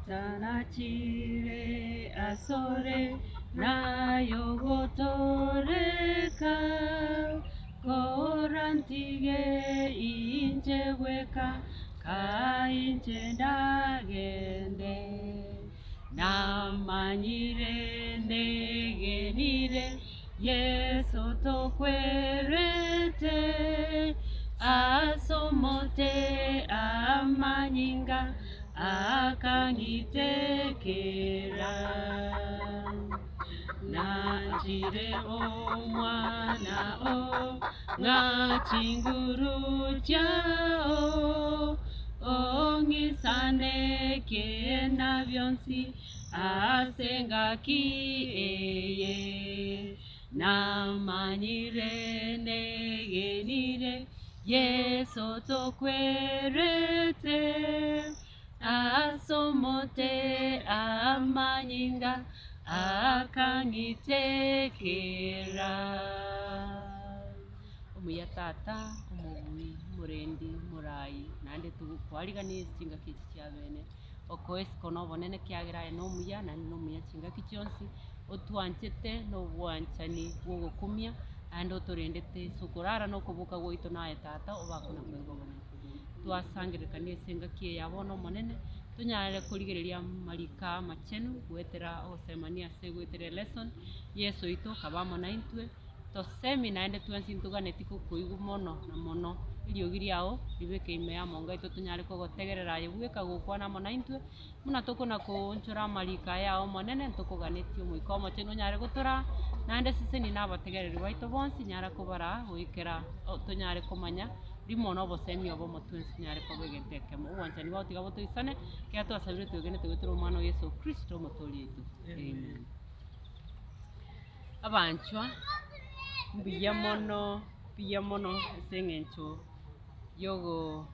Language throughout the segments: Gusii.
Tata nachire asore, naye ogotooreka, Korantige inche bweka, kaa inche ndagende. Namanyire negenire Yeso tokwerete, As'omote amanyinga akang'itekera. Nachire omwana o ng'a chinguru chiao, ong'isaneke na bionsi ase engaki eye. Namanyire negenire Yeso tokwerete, As'omote amanyinga akang'itekera. Omuya Tata, omobui, omorendi, omorai, naende togokwarigania ase chingaki echi chia bene, okoe isiko na obonene ekiagera aye nomuya naende nomuya chingaki chionsi, otwanchete na obwanchani bwa ogokumia, naende otorendete ase okorara na okoboka gwaito naye Tata, obakwe na koegwa obonene. Twasangererekania ase engaki eye ya bono Omonene, tonyare korigereria amariko amachenu goetera ogosemania ase goetera elesson, Yeso oito kaba amo naintwe, tosemi naende twensi ntoganeti gokoigwa mono na mono, eriogi riao ribeke ime y'amonga aito tonyare kogotegerera aye bweka gokwana amo naintwe, buna tokona koonchora amariko aya ao Omonene, ntokoganetie Omoika Omochenu onyare gotoraa, naende seseni na abategereri baito bonsi nyara kobaraa goikera tonyare komanya Rimo nobosemia obomo twensi tonyare koba egento ekemo. Obwanchani bwao tiga botoisane, ekiagera twasabire twegenete goetera Omwana o Yeso Kristo Omotoori oito. Amen. Abanchwa, mbuya mono, mbuya mono ase eng'encho yogo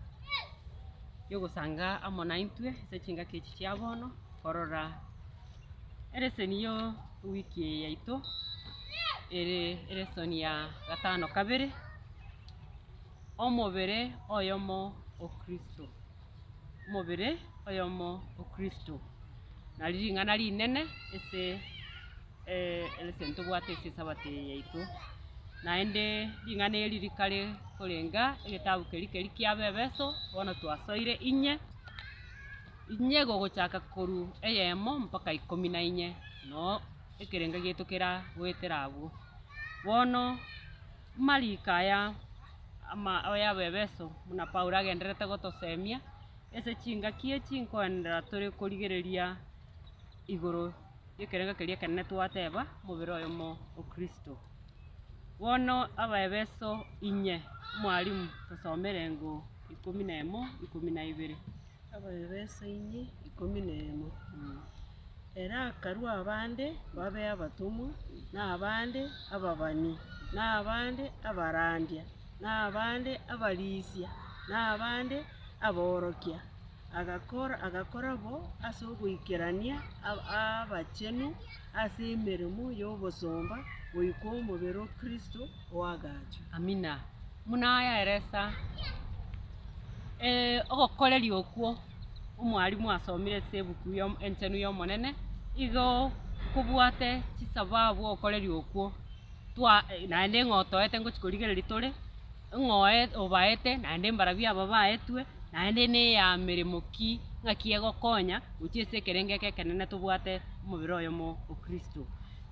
yogosanga amo naintwe ase chingaki echi chia bono, korora eleseni yo ewiki eye yaito, ere elesoni ya gatano kabere. Omobere oyomo o Kristo, omobere oyomo o Kristo. Nari ring'ana rinene ase ase ntobwate ase esabato eye yaito. Naende ring'ana eri rikare korenga egetabu keria keria kia abaebeso, bono twasoire inye, inye gogochaka korwa eyemo mpaka ikomi na inye, noo ekerenga giaito kera goetera abwo. Bono. Amariko aya ama ay'Abaefeso buna Paulo agendererete gotosemia, ase chingaki echi nkoenderera tore korigereria igoro y'ekerengo keria ekenene twateba, omobere oyomo o Kristo. Bono Abaefeso inye, omwalimu, tosomere ng'o ikomi na emo, ikomi na ibere. Abaefeso inye, ikomi na emo. Ere akarua abande babe abatomwa, na abande ababani, na abande abarandia, na abande abarisia, na abande aborokia, agakora agakora bo ase ogoikerania abachenu ase emeremo y'obosomba goika omobere o Kristo oagachwe. Amina. Buna ayaeresa ogokoreria okwo omwalimu asomire ase ebuku enchenu y'Omonene, igo kobwate chisababu ogokoreria okwo twa naende ng'a otoete ngochi korigereria tore, ng'a oe obaete naende mbarabwo aba baetwe, naende na eya meremo ki ng'aki egokonya gochia ase ekerengo eke ekenene tobwate omobere oyomo o Kristo.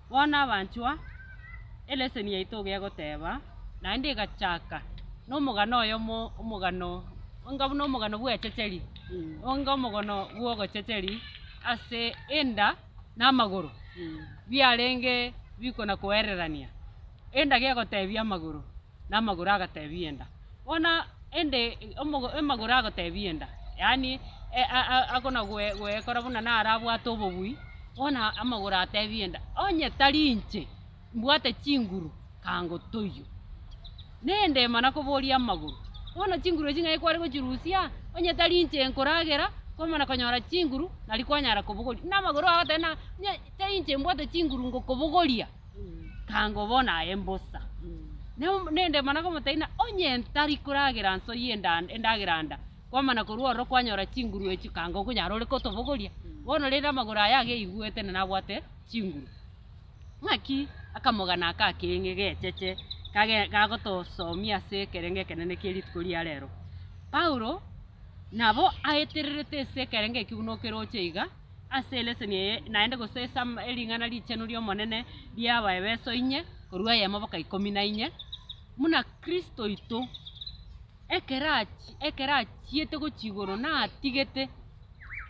Bono abanchwa, eleseni yaito iga egoteba, naende egachaka nomogano oyomo omogano onga buna omogano bw'echecheri, onga omogano bw'ogochecheri ase enda na amagoro biarenge bikona koererania. Enda gegotebia amagoro, na amagoro agatebia enda. Bono ende omogo amagoro agotebia enda, yaani akona goe goekora buna naro abwate obobui, bono amagoro atebia enda, onye tari inche. Mbwate chinguru kango toiyo. Nendema nakoboria amagoro, bono chinguru echi ng'ai kware gochirusia? Onye tari inche nkoragera, kwamana konyora chinguru nari kwanyara kobogoria. Buna amagoro agoteba ng'a onye tari inche mbwate chinguru ngokobogoria, kango bono aye mbosa. Nendema nakomotebia ng'a onye ntari koragera nsoyie enda endagera nda, kwamana korwa ororo kwanyora chinguru echi kango okonyara ore kotobogoria. Bono rende amagoro aya ageigwete na nabwate chinguru. Ng'aki akamogano aka akeng'e gecheche kage gagotosomia ase ekerengo ekenene kie rituko ria rero. Paulo nabo aetererete ase ekerengo ekio buna okeroche iga, ase eleseni eye naende gose ase ama ering'ana richenu ri'Omonene ri'Abaebeso inye, korwa eyemo mpaka ikomi na inye, buna Kristo oito ekero achi ekero achiete gochia igoro natigete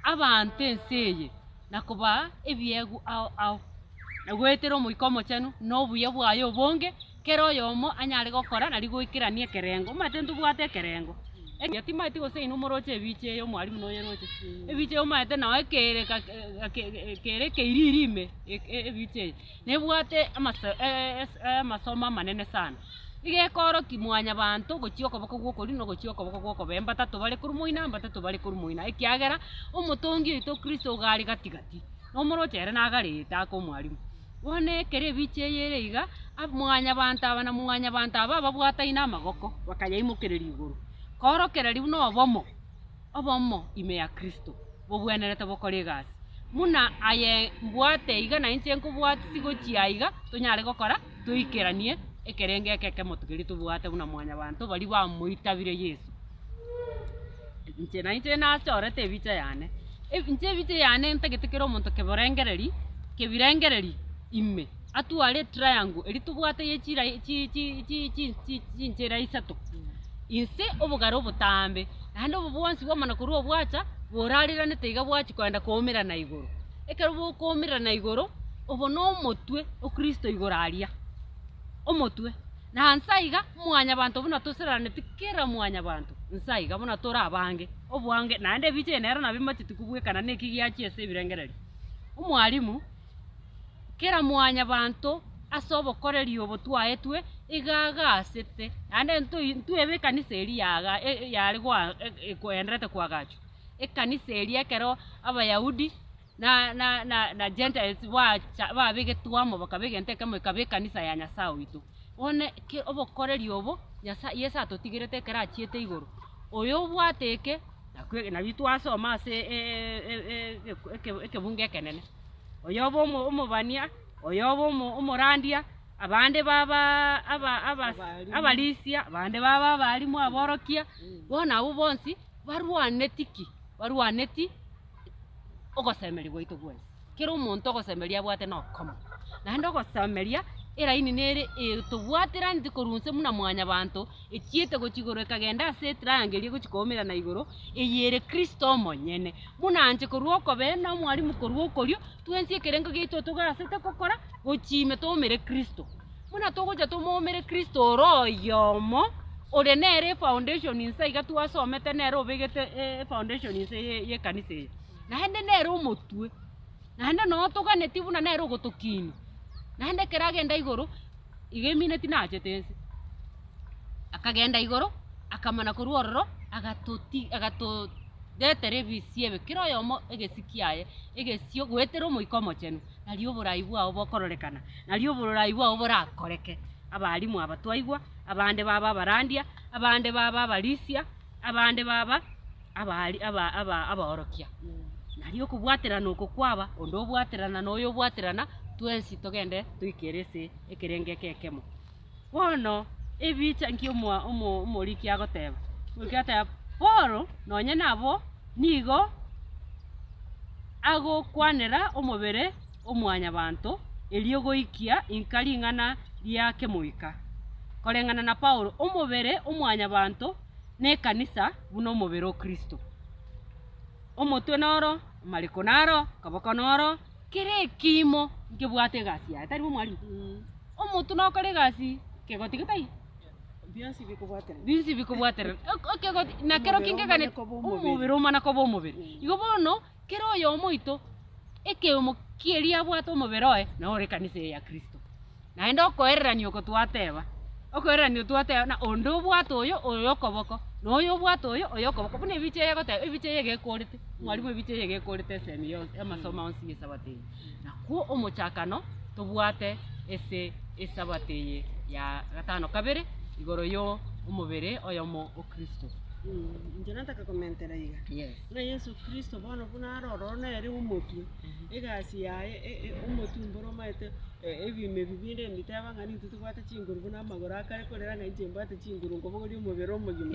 abanto ense eye na kobaa ebiegwa ao ao, na goetera Omoika Omochenu na obuya bwaye obonge, kera oyomo anyare gokora nari goikerania ekerengo. Omanyete ntobwate ekerengo, ekiya timanyeti gose inwe moroche ebicha eye omwalimu noyeroche, ebicha eye omanyete noo ekere kere ekeiriri ime ebicha eye, nebwate amasa amasomo amanene sana. Iga ekorokia mwanyabanto gochia okoboko gwa okorio na gochia okoboko gwa okobee, mbatato bare korwa moino, mbatato bare korwa moino, ekiagera omotongi oito Kristo iga are gati gati, nomoroche ere nagarete ake omwalimu. Bono ekero ebicha eye ere iga, mwanyabanto aba na mwanyabanto aba ababwataine amagoko, bakayaimokereria igoro, koorokereria buna obomo, obomo ime ya Kristo, bobwenerete bokore egasi. Buna aye mbwate iga na inche nkobwatisi gochia aiga, tonyare gokora toikeranie ekerengo eke ekemo keria tobwate buna mwanyabanto baria bamoitabire Yeso. Inche nainche nachorete ebicha yane, inche ebicha yane ntagete kera omonto keborengereri, kebirengereri ime, atware etriangle eria tobwate ye chira chi chi chi chi chi chinchera isato, inse obogare obotambe, naende obo bwonsi bwamana korwa obwacha, borareranete iga bwachia kogenda koumerana igoro. Ekero bokoumerana igoro, obo na omotwe o kristo igoro aria, omotwe. Na nse aiga mwanyabanto buna toseraneti kera mwanyabanto, nse aiga buna tore abange, oboange, naende ebicha eye nero nabo emacheti kobwekana neki giachia ase ebirengererio. Omwalimu, kera mwanyabanto ase obokoreri obo twaetwe, iga agasete, naende ntoi ntwebe ekanisa eria yaga yare goa ekoenderete koagachwa. Ekanisa eria ekero abayahudi. na na na na Gentiles bacha babegetwe amo bakaba egento ekemo ekaba ekanisa ya Nyasae oito. Bono eke obokoreri obo Nyasae Yeso atotigerete ekero achiete igoro, oyo obwate eke nakwo nabio twasoma ase ekebungo ekenene, oyo obe omo omobania, oyo obe omo omorandia, abande baba aba aba Abalimu. abarisia, abande baba abalimu aborokia, bono abwo bonsi barwaneti ki? Barwaneti. ogosemeria gwaito gwensi. Kera omonto ogosemeria abwate nokomo, naende ogosemeria eraini nere etobwateraneti korwa inse buna mwanyabanto, echiete gochia igoro ekagenda ase etriangle eria egochia koumerana igoro, eye ere Kristo omonyene. Buna inche korwa okobee na omwalimu korwa okorio, twensi ekerengo giaito togasete gokora, gochia ime toumere Kristo. Buna togocha tomoumere Kristo ore oyomo, ore nere efoundation inse iga twasomete nere obegete efoundation inse y'ekanisa eye, naende nere omotwe, naende noo toganeti buna nere ogotokinia, naende ekero agenda igoro, iga emineti nachete ense, akagenda igoro, akamana korwa ororo, agatoti agatoretera ebisio ebi, kera oyomo egesi kiaye, egesio goetera omoika omochenu. Nario oborai bwao bokororekana, nario oborai bwao borakoreke. Abalimu aba twaigwa, abande baba abarandia, abande baba abarisia, abande baba abari aba aba abaorokia. Nario okobwaterana oko kwaba, onde obwaterana na oyo obwaterana, twensi togende toikere ase ekerengo eke ekemo. Bono ebicha nki omoa omo omoriki agoteba? Omoriki agoteba, Paulo nonye nabo nigo agokwanera omobere o mwanyabanto, erio goikia inka ring'ana ria kemoika. Koreng'ana na Paulo, omobere o mwanyabanto nekanisa buna omobere o Kristo. Omotwe noro, amareko naro, akaboko noro, kera ekiimo nkebwate egasi yaye, tari bo mwalimu? Omotwe nokore egasi kegoti getaiyo. Bionsi bikobwaterana. Bionsi bikobwaterana. Ekegoti na kero Omobere kingegane omanye koba omobere. omobere omana koba omobere. Igo bono, kera oyomo oito, ekeomo kieria abwate omobere oye, noro ekanisa eye ya Kristo. Naende okoererania oko twateba, okoererania twateba na onde obwate oyo, oyo okoboko, na oyo obwate oyo, oyo okoboko. Buna ebicha eye egoteba, ebicha eye iga ekorete, mwalimu ebicha eye iga ekorete esemi yonsi, amasomo onsi ya esabato eye. Nakwo omochakano tobwate ase esabato eye ya gatano kabere igoro yo omobere oyomo o Kristo. Inche nataka komentera iga, Yes. ng'a Yeso Kristo bono buna are ororo nere omotwe, egasi yaye e- e omotwe mboro omanyete ebimo ebi binde mbiteba ng'a nintwe tobwate chinguru buna amagoro akare korera ng'a inche mbwate chinguru nkobogoria omobere omogima.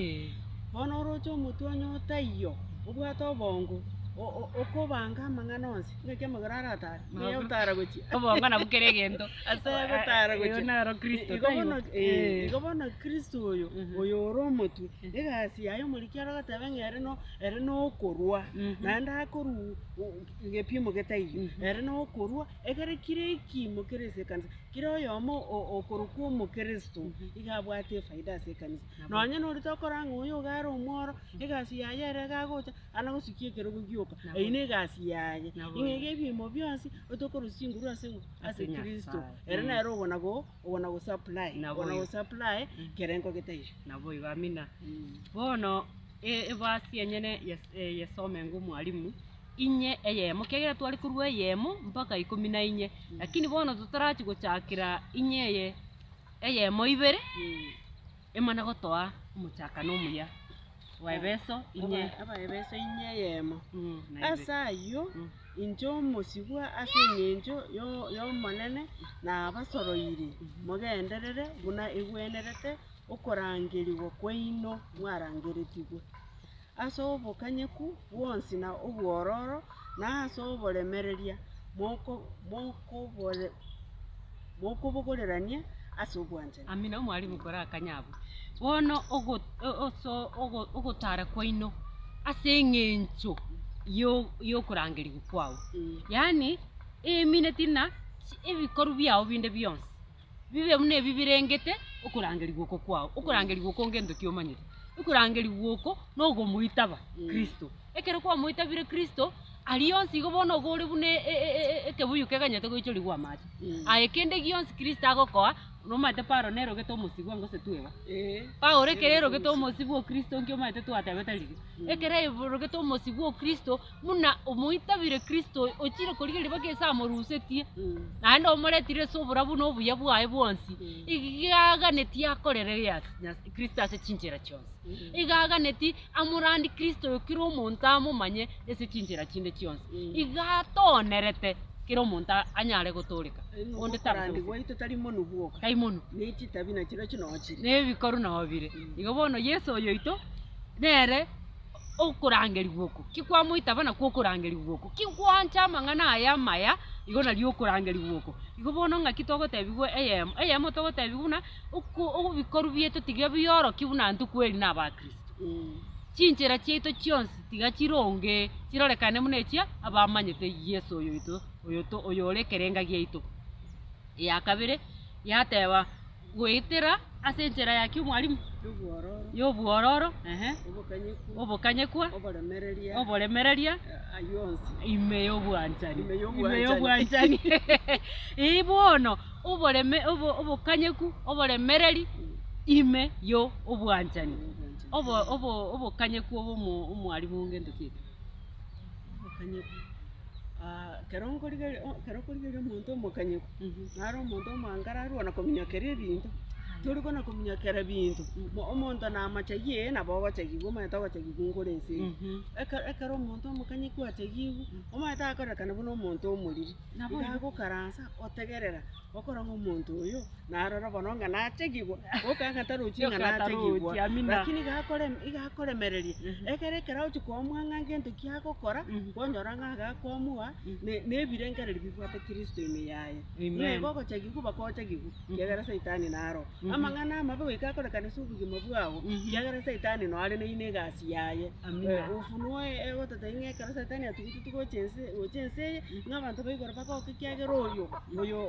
Bono oroche omotwe onye otaiyo, obwate obongo, o- o- okobanga amang'ana onsi, ng'aki amagoro aratare, ng'ai agotara gochia. Obongo nabwo kera egento. Ase agotara Oyo gochia. naro Kristo, Igo taibo? bono igo bono Kristo oyo, oyo ore omotwe, egasi yaye omoriki ore goteba ng'a ere no ere nokorwa, naende akorwa gepimo getaiyo, ere nokorwa ekere kire ekimo kere ase ekanisa, kera oyomo okorokwa omokristo, iga abwate efaida ase ekanisa. Nonye na oria tokora ng'a oyo iga are omworo, egasi yaye ere iga agocha, ana gosukia ekerogo gioka, eyio na egasi yaye. Ng'a iga ebiimo bionsi, otokorusia chinguru ase ng'o? Ase Kristo. Ere nere ogona go ogona go supply, ogona go supply kerengo getaiyo. Naboigo, amina. Bono ebasi enyene yesome ng'a omwalimu, inye eyemo, ekiagera tware korwa eyemo mpaka ikomi na inye, lakini bono totarachia gochakera inye eye eyemo ibere, emana gotoa omochakano omuya bwa Efeso inye. Abaefeso inye eyemo. Na ibere. Ase ayio, inche omosibwa ase engencho y'Omonene nabasoroire, mogenderere buna egwenerete okorangerigwa kwaino mwarangeretigwe, ase obokanyeku bwonsi na obwororo, na ase oboremereria, moko mokobore mokobogorerania ase obwanchani. Amina, omwalimu kore akanye abwo. Bono ogo oso ogo ogotara kwaino ase eng'encho yo yokorangerigwa kwao. Yaani emineti ng'a ebikoru biao binde bionsi, bibe buna ebi birengete okorangerigwa oko kwao. Okorangerigwa oko ngento ki omanyete? Okorangerigwa oko nogomoitaba Kristo. Ekero kwamoitabire Kristo, aria onsi igo bono igo ore buna ekebuyu keganyete goichorigwa amache. Aye kende gionsi Kristo agokoa, nomanyete Paulo nerogete omosibwa gose tweba? Paulo ekero erogete omosibwa o Kristo nki omanyete twatebete riria? Ekero erogete omosibwa o Kristo, buna omoitabire Kristo ochire korigereria mpaka ase amorusetie, naende omoretire ase oborabu na obuya bwaye bwonsi, iga aganetie akorere Kristo ase chinchera chionsi. Iga aganeti amorandi Kristo oyo kera omonto amomanye ase chinchera chinde chionsi. Iga atoonerete kera omonto anyare gotooreka. Onde tabasa Okorandi gosira. gwaito tari monwe bwoka, Tai monwe. ne chitabi nachirochio noo chire. Na ebikoru noo bire. Igo bono Yeso oyoito nere okorangerigwa oko, ki kwamoitaba nakwo okorangerigwa oko, ki gwancha amang'ana aya amaya, igo nario okorangerigwa oko. Igo bono ng'aki togotebigwa eyemo, eyemo togotebigwa buna oko ebikoru biaito tiga biorokie buna intwe kweri na abakristo. Chinchera chiaito chionsi tiga chironge, chirorekane buna echia abamanyete Yeso oyoito oyoto oyore ekerenga giaito. Eya kabere, yateba goetera ase enchera ya ki omwalimu? Y'obwororo. Y'obwororo, ehe. Obokanyekwa. Obokanyekwa. Oboremereria. Oboremereria. Ayio onsi. Ime y'obwanchani. Ime Ime y'obwanchani. Eeh bono, oboreme obo obokanyeku, oboremereri, ime y'obwanchani. Obo obo obokanyeku obo omo omwalimu ngento ki eke? Obokanyeku, ekero nkorigereria ekero okorigereria omonto omokanyeku, naro omonto omwangare arwe na kominyokera ebinto, tori kona kominyokera binto, omonto namachagie ee nabo ogochagigwa omanyete ogochagigwa nkore ense eye. Ekero ekero omonto omokanyeku achagigwe, omanyete akorekana buna omonto omoriri, iga agokaransa otegerera, okora ng'a omonto oyo. Narora bono ng'a nachegigwa, goka ng'a tarochi ng'a Goka nachegigwa, tarochi, amina. lakini iga akorem iga akoremereria, ekere ekero agochia koamua ng'a ngento ki agokora, kwanyora ng'a iga akoamua ne na ebirengererio bibwate Kristo ime yaye. Amen. Ng'a igo ogochegigwa baka ochegigwe, ekiagera saitani naro. Amang'ana amabe goika akorekane ase obogima bwago, ekiagera saitani noare naine egasi yaye. Amina. Ufunuo egototebia ng'a ekero saitani atugutetwe gocha ense gocha ense eye, ng'a abanto ba igoro bagoke ekiagera oyo. Oyo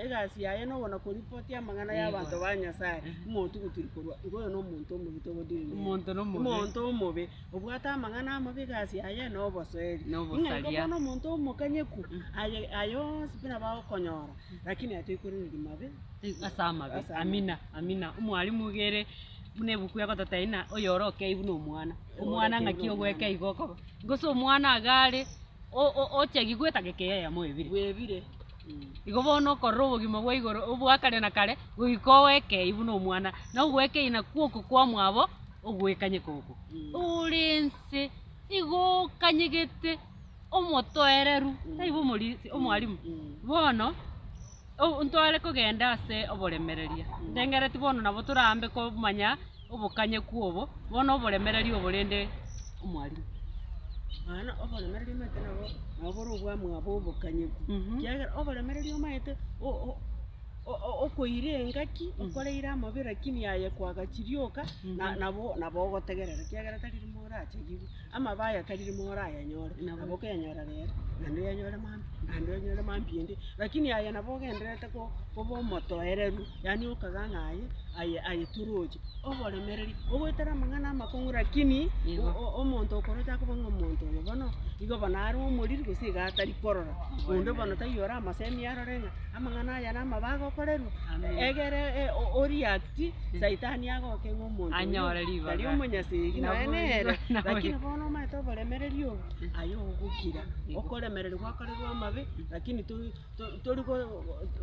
egasi yaye nogona koripoti amang'ana y'abanto ba Nyasae, ng'a otugutiri korwa igo oyo nomonto omobe togodiri nere. Omonto nomobe. Omonto omobe, obwate amang'ana amabe egasi yaye nobosoeri. Ng'a igo Nobosaria. bono omonto omokanyeku, aye aye onsi pi nabo agokonyora, lakini aye toikorereria mabe. Ase amabe. Ase amabe. Amina, amina. Omwalimu iga ere buna ebuku egototebia ng'a oyore okei buna omwana. Omwana Oyore okei ng'aki buna ogwekei omwana. igo okoba. Gose omwana iga are. Ochegigwe etageka eyemo ebire. Bwebire. Igo bono okorora obogima bwa igoro obwa kare na kare, goika oekei buna omwana, na ogwekei nakwo oko kwamwabo Ogwekanyeka oko, ore ense igo okanyegete omotoereru, taibo omorisia omwalimu. Bono, ntware kogenda ase oboremereria, ndengereti bono nabo toraambe komanya obokanyeku obo, bono oboremereria obo rende omwalimu. Bono oboremereria omanyete nabo nabo bore obwamwabo obokanyeku, ekiagera oboremereria omanyete o- o- okoira engaki, okoreire amabe lakini aye kwagachirie oka, na nabo nabo ogotegerera ekiagera tari rimo orachagigwe, amabe aya tari rimo orayanyore, nabo okoyanyora rero, naende oyanyore mambia, naende oyanyore mambia ende, lakini aye nabo ogendererete ko koba omotoereru, yaani okaga ng'a aye, aye aye toroche. Oboremereri, ogoetera amang'ana amakong'u lakini Igo. omonto okoroche akoba ng'a omonto oyo bono, igo bono are omoriri gose iga atari korora. Onde bono taiyo ore amasemi arore ng'a amang'ana aya namabe agokorerwa, Amina. egere oreact, saitani agoke ng'a omonto oyo Anyore ribaga. tari omonyasegi Nabo nonya igo, nere, nabo lakini igo. bono omanyete oboremereri obo, aye ogokira, Igo. okoremereri gwakorerwa amabe, lakini toi tori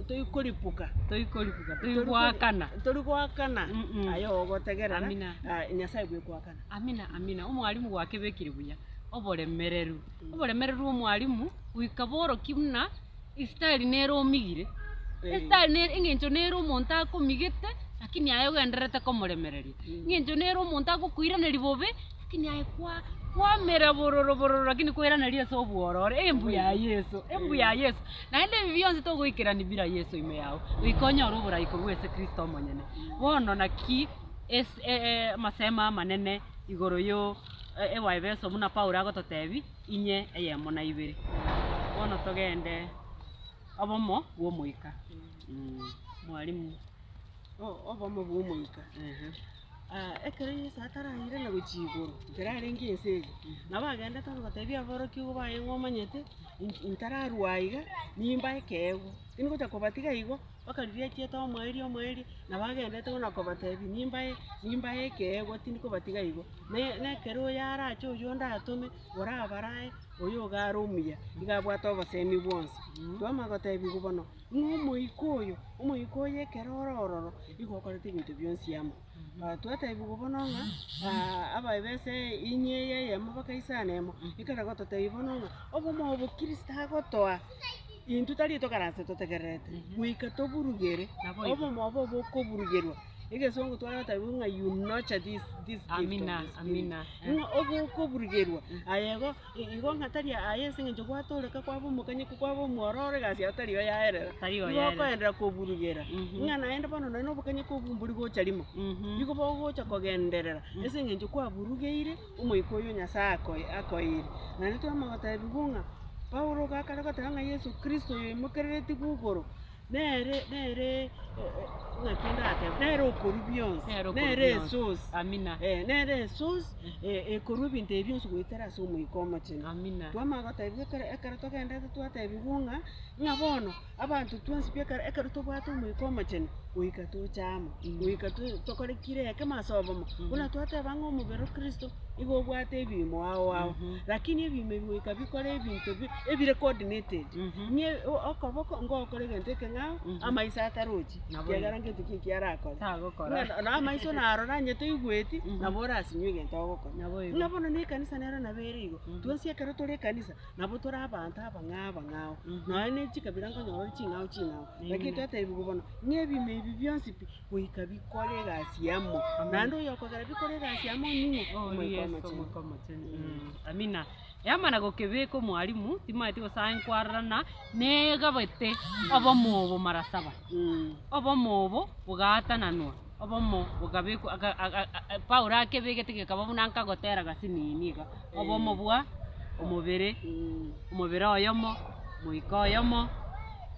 toikoripuka. Toikoripuka, toigoakana. Tori goakana, Mm-mm. aye ogotegerera, Amina. ah, Nyasaye bwekoakana. Amina, amina. Omwalimu gwakebekire buya, oboremereru. Oboremereru omwalimu, goika borokia buna estyle nere omigire, estyle nere eng'encho nere omonto akomigete, lakini aye ogendererete komoremereria. Eng'encho nere omonto agokoiraneria bobe, Lakini aye kwa kwamera bororo bororo lakini kwairaneria ase obwororo, embuya ya Yeso, embuya ya Yeso. Naende ebi bionsi togoikerania bila Yeso ime yao, goika onyore oborai korwa ase Kristo omonyene. Bono naki ase amasemo amanene igoro yo ewaebeso buna Paulo agototebia, inye eyemo na ibere. Bono togende obomo bw'omoika, mwalimu. Obomo bw'omoika. Ekero Yeso atarairana gochia igoro, ekero arenge ense eye, nabo agendete agobatebia aborokigwa baye ng'a omanyete, ntararwa aiga, nimbae ekeegwa, tingocha kobatiga igo, mpaka riria achiete omoerio omoerio, nabo agendete buna kobatebia nimbae nimbae ekeegwa tindikobatiga igo. Na ekero oyo arache oywo ndatome, orabarae, oyo iga are omuya, iga abwate obosemi bwonsi. Twamanya gotebiwa bono. Ng'a omoika oyo, omoika oyo ekero ore ororo, nigo okorete ebinto bionsi amo. Twatebigwa bono ng'a abaebese inye eye eyemo mpaka isano emo, ekero gototebia bono ng'a obomo obo kristo agotoa, intwe tari tokaranse totegererete, goika toburugere, obomo obo bokoburugerwa. Egesongo twaratebiwa ng'a you nurture this this gift of Amina, the spirit. amina. Ng'a obokoburugerwa, aye igo igo ng'a tari aye ase eng'encho gwatoreka kwaba omokanyeku kwaba omwororo egasi yao tari oyaerera. Tari Igo oyaerera. okoenderera koburugera, Mhm. ng'a naende bono nonye na obokanyeku obwo mbori gocha rimo, Mhm. igo bogocha kogenderera ase eng'encho kwaburugeire omoika oyo Nyasaye akoe akoeire. Naende twamanya gotebiwa ng'a Paulo iga akare goteba ng'a Yeso Kristo oyo oimokereretigwe igoro, Nere, nere ng'aki ndatebe, nere okorua bionsi, Nere okorua nere bionsi. esource, Amina. eh, nere esource ekorua ebinto ebi bionsi goetera ase Omoika Omochenu. Amina. Twamanya gotebiwa ekero ekero togendete twatebiwa ng'a, ng'a bono abanto twensi pi ekero ekero tobwate Omoika Omochenu, goika toche amo, goika to tokore kire ekemo ase obomo. Buna twateba ng'a omobere o Kristo, igo obwate ebiimo ao ao, lakini ebiimo ebi goika bikore ebinto bi ebire coordinated. Ng'e okoboko ngokora egento ekeng'ao, amaiso atarochi, Nabo ekiagera ngento ki eki arakore. Tagokora. Ng'a na amaiso narora onye toigweti, nabo orasinywe egento ogokora. Nabo igo. Ng'a bono na ekanisa nero nabo ere igo, twensi ekero tore ekanisa, nabo tore abanto abang'ao abang'ao, nonya ne chikabira nkonyora ore ching'ao ching'ao, lakini twatebiwa bono, ng'a ebimo ebi bionsi pi, goika bikore egasi amo, naende oyokogera bikore egasi amo ning'o? Oh, Omoika Yeso, Omochenu. Omoika Omochenu. Amina. Yamana gokebeka omwalimu, timanyeti gose aye nkwarorana, negabete obomo obo mara saba. Obomo obo bogaatananwa, obomo bokabekwa aka aka a Paulo akebegete gekaba buna nkagotera gasinini iga, obomo bwa omobere, omobere oyomo, omoika oyomo,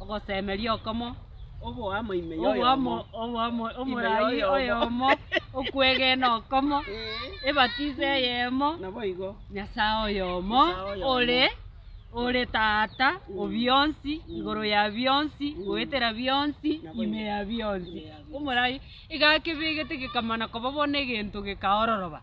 ogosemeria okomo, Oboamo ime oboamo y'oyomo. oboamo Ime omorai y'oyomo. oyomo, okwegena okomo, ebatiso eyemo. Naboigo. Nyasae oyomo Nyasae oyomo. ore ore Tata o bionsi, igoro ya bionsi, goetera bionsi, Nabo ime igo. ya bionsi. Ime ya bionsi. Omorai iga akebegete gekamana koba bono egento gekaororoba.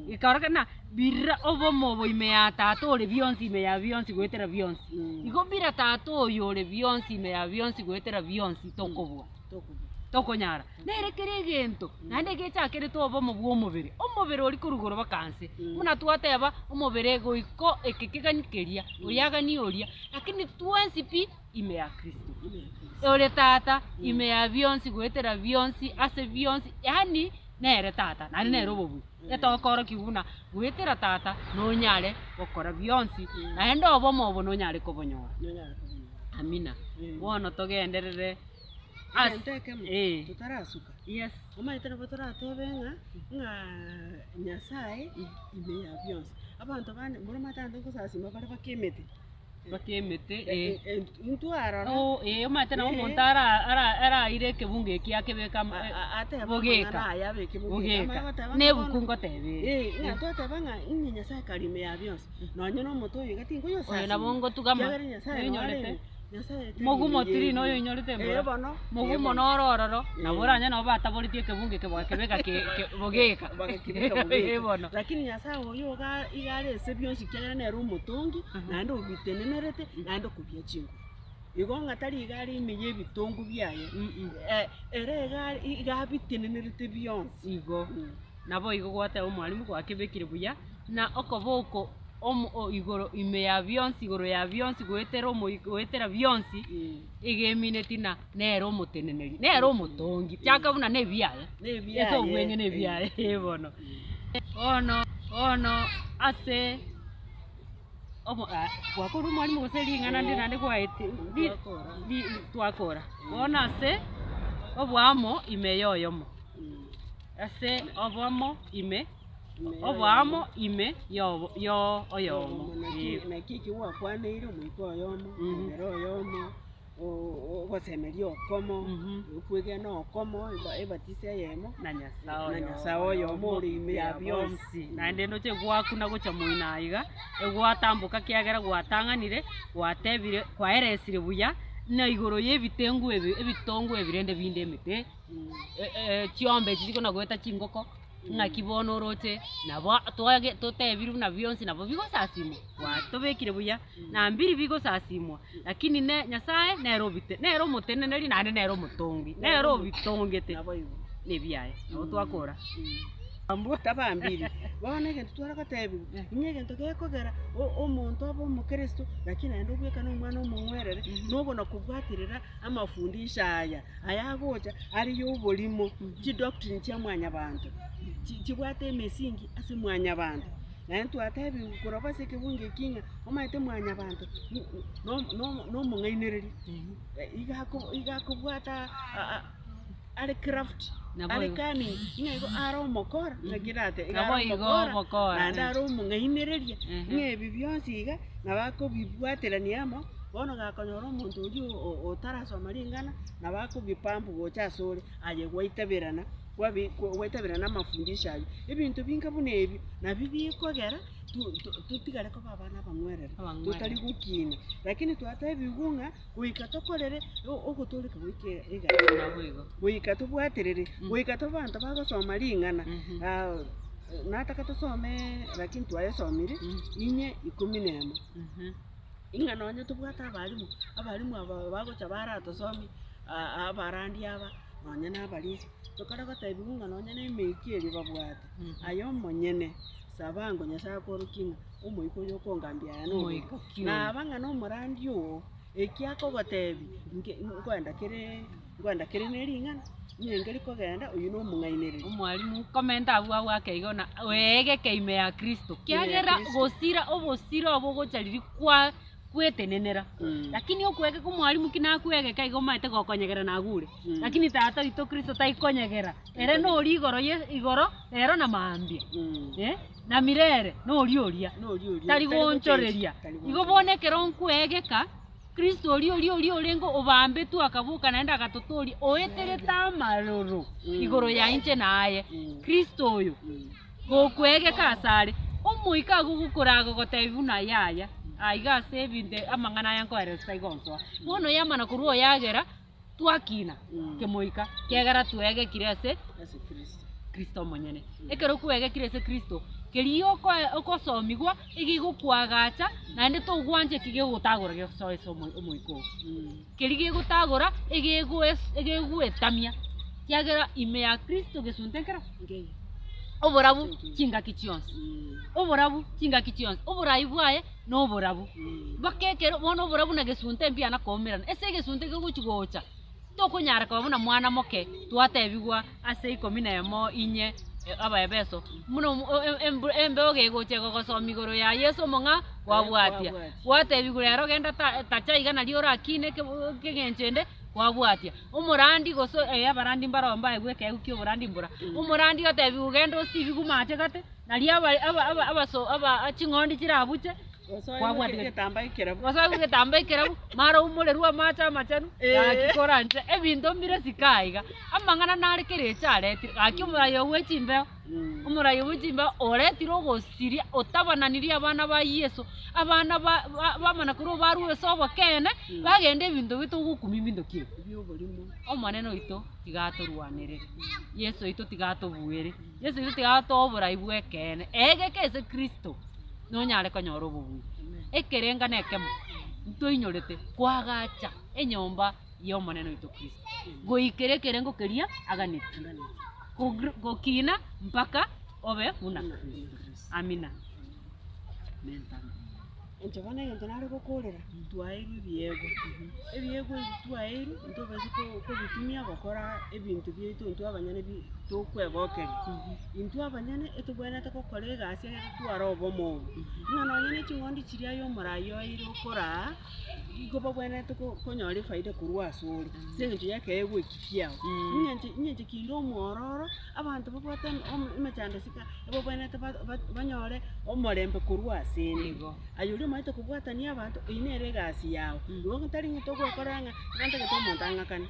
Gekaoroka ng'a bira obomo obo ime ya Tata ore bionsi ime ya bionsi goetera bionsi. Igo bira Tata oyo ore bionsi ime ya bionsi goetera bionsi tokobua. Tokobua. Tokonyara. Nere kera egento, naende gechakerete obomo bwa omobere, omobere oria korwa igoro baka nse. Buna twateba, omobere goika eke kegani keria, oria aganie oria, lakini twensi pi ime ya Kristo. Ore Tata, ime ya bionsi, goetera bionsi, ase bionsi, yaani nere Tata, naende nere obobui. Etokoorokia buna goetera Tata nonyare gokora bionsi, naende obomo obo nonyare kobonyora. Amina. Bono togenderere ase Egento ekemo, eh. totarasuka, Yes. omanyete nabo toratebe ng'a, ng'a Nyasaye ime ya bionsi. Abanto bande, mboromanyete abanto nkosasima bare baka emete. Baka emete, eh. Intwe aroro. Oo, eh, omanyete nabo Eh. omonto ara- ara- araire ekebungo eki akebeke amo A- a- atebe bogeka. amang'ana aya abeke bogeka. Bogeka. Amanye goteba Na ng'a ebuku bono- ngoteba ere. Eh, ng'a twateba ng'a inye Nyasaye kare ime ya bionsi, nonye na omote oyo iga tinkoyosasima. Oyo nabo ngotugama, Ekiagera Nyasaye noo oinyorete. are Nyasaye tari Mogumo ime tiri noyo yebi. oinyorete Eh, mbora. bono, eh, Mogumo bono. noro ororo, nabo Eh. oranye nabo bataboretie ekebungo eke bagakebeka ke- ke- bogeka. Bagakebeka Eh, bogeka. bono. Lakini Nyasaye oyo iga iga are ase bionsi ekiagera nere omotongi, naende obitenenerete, naende okobia chinguru. Igo ng'a tari iga are ime ya ebitongu biaye, ere iga are iga abitenenerete bionsi. Igo. Naboigo gwateba omwalimu gwakebekire buya, na okoboko omo o igoro ime ya bionsi igoro ya bionsi goetera omoi goetera bionsi, egemineti na nere omoteneneri, nere omotongi, chaka buna na ebiaye, ase obweng'e na ebiaye eh bono. Bono bono ase omo ah gwakorire omwalimu gose ring'ana ndire naende gwaeti ri ri twakora. Bono ase oboamo ime ya oyomo, ase obomo ime. Oboamo ime y'obo y'o oyomo. Naki naki eki gwakwaneire omoika oyomo, omobere oyomo, o- ogosemeria okomo, okwegena okomo, eba- ebatiso eyemo, Na Nyasae na Nyasae oyomo ore ime ya bionsi. Naende ndoche gwakuna gocha moino aiga, egwatamboka kiagera gwatang'anire, gwatebire, kwaeresire buya, na igoro y'ebitengu ebi ebitongo ebi rende binde emete, chiombe echi chikona goeta chingoko. Ng'aki bono oroche nabo twage totebirwe buna bionsi nabo bigosasimwa, gwatobekire buya, na mbiri bigosasimwa, lakini ne Nyasaye nere obite nere omoteneneri naende nere omotongi, nere obitongete Naboigo. na ebiaye, nabo twakora. Tabambiri. Bono egento tware gotebiwa, inye egento gekogera o- omonto abe omokristo, lakini naende obwekane omwana omong'werere, nogona kobwaterera amafundisho aya. Aya agocha are y'oborimo, chidoctrine chia mwanyabanto, chi- chibwate emesingi ase mwanyabanto. Naende twatebiwa korwa ase ekebungo eki ng'a omanyete mwanyabanto no- no- nomong'ainereria, iga ako iga akobwata aa are craft, Nabo are igo. cunning, ng'a igo are omokora, naki rate iga Nabo are igo omokora, omokora, naende eh. are omong'ainereria, ng'a ebi bionsi iga, nabo akobibwaterania amo. Bono gakonyora omonto oria otarasoma ring'ana, nabo akobipambu gocha asore, aye gwaitaberana, kwabi gwaitaberana amafundisho ayio. Ebinto binga buna ebio, nabio bikogera to- to- totigare koba abana abang'werere, totari gokina. Lakini twatebigwe ng'a goika tokorere ogotooreka goike egasi. Naboigo. Goika tobwaterere, goika tobe abanto bagosoma ring'ana. Nataka tosome lakini twayesomire, inye ikomi na emo. Ing'a nonye tobwate abalimu, abalimu aba bagocha baratosomie abarandia aba, nonye na abarisia, tokare gotebiwa ng'a nonye na emeika eria babwate, aye omonyene saba ango Nyasaye akworokie ng'a omoika oyo okongambia aya noyo. Omoika ki oyo? Naba ng'a na omorandia oo, eki akogotebia, nke nkoenda kere nkoenda kere na ring'ana, onye nkeri kogenda oyio na omong'ainereria. Omwalimu komenta abwo abwo ake igo na oegeke ime ya Kristo, kiagera Kristo. gosira obosira obo ogocha riria kwa kwetenenera. Lakini okoegeka omwalimu ki nakoegeka igo omanyete gokonyegera nagure. Lakini tata oito Kristo taikonyegera, ere noria igoro ye igoro, rero na mambia, eh, na mirere noria oria, Noria oria, tari tari gochenji, goonchoreria. tari Igo bono ekero nkoegeka. Kristo oria oria oria orenge obambetwe akaboka naende agatotooria, oeterete amaroro igoro ya inche na aye. Kristo oyo, gokwegeka asare, Omoika agogokoraga gogotebia buna yaya, aiga ase ebinto amang'ana aya nkoeresa igo onsoa. Bono yamana korwa oyagera, twakina kemoika, kiagera twegekire ase Kristo omonyene. Ekero kwegekire ase Kristo, keria okoe okosomigwa, egegokoagacha, naende togwancha eki gegotagora gegosoa ase omo omoika oo. Keria gegotagora, egegoes egegoetamia. Kiagera ime ya Kristo gesunte nkero? Nkeiyo. Oborabu chingaki chionsi. Oborabu chingaki chionsi. Oborai bwaye noborabu. Mpaka ekero bono oborabu na gesunte mbiana koumerana. Ase egesunte kegochi gocha, tokonyara koba buna mwana moke twatebigwa ase ikomi na emo inye Abaefeso, buna omo embeo gegocha egogosomia igoro ya Yeso omong'a kwabwatia. Gwatebigwa rero genda ta tacha iga nario orakine ekeng'encho ende kwabwatia. Omorandi gose eh abarandi mbaro mbaegwe ekeegwa kia oborandi mbora. Omorandi otebigwe genda osibigwe mache gati, nario aba aba aba abaso aba ching'ondi chirabuche, Kwabwati egetambaa ekerabu. Gose oegwe egetambaa ekerabu, mara oumorerwe amache amachenu, gaki koranche ebinto mbire isiko aiga. Amang'ana nare kera eche aretire, gaki omorai oo bwe chimbeo, omorai oo bwe chimbeo oretire ogosiria, otabananirie abana ba Yeso, abana ba ba bamana korwa barwe ase obokeene, bagenda ebinto bitogokumia ebinto ki ebi. Ebi'oborimo. Omonene oito tiga atorwanerere, Yeso oito tiga atobuere, Yeso oito tiga atoe oborai bw'ekeene, egeke ase Kristo. nonyare konyora obobui. Ekerenga nekemo ntoinyorete koagacha enyomba y'Omonene oito Kristo, goikera ekerengo keria aganetie, kogr gokina mpaka obe buna Kristo. Amina. Inche bono egento nare gokorera, twaeirwe ebiegwa, ebiegwa ebi twaeirwe ntobasa ko- kobitumia gokora ebinto biaito intwe abanyene bi tokwegokeria. Intwe abanyene etobwenerete gokora egasi egere totware obomo obo, ng'a nonye ne ching'ondi chiria aye omoraia oire okoraa, igo babwenerete ko- konyora efaida korwa asore, ase eng'encho ya ekeegwa eki kiago. Eng'encho eng'encho kinde omwororo, abanto babwate emo emechando isiko ebabwenerete ba- ba- banyore omorembe korwa asende. Igo. Aye oria omanyete kobwatania abanto, eyio nere egasi yago. Igo tari ng'a togwekorera ng'a iga ntagete omonto ang'akane,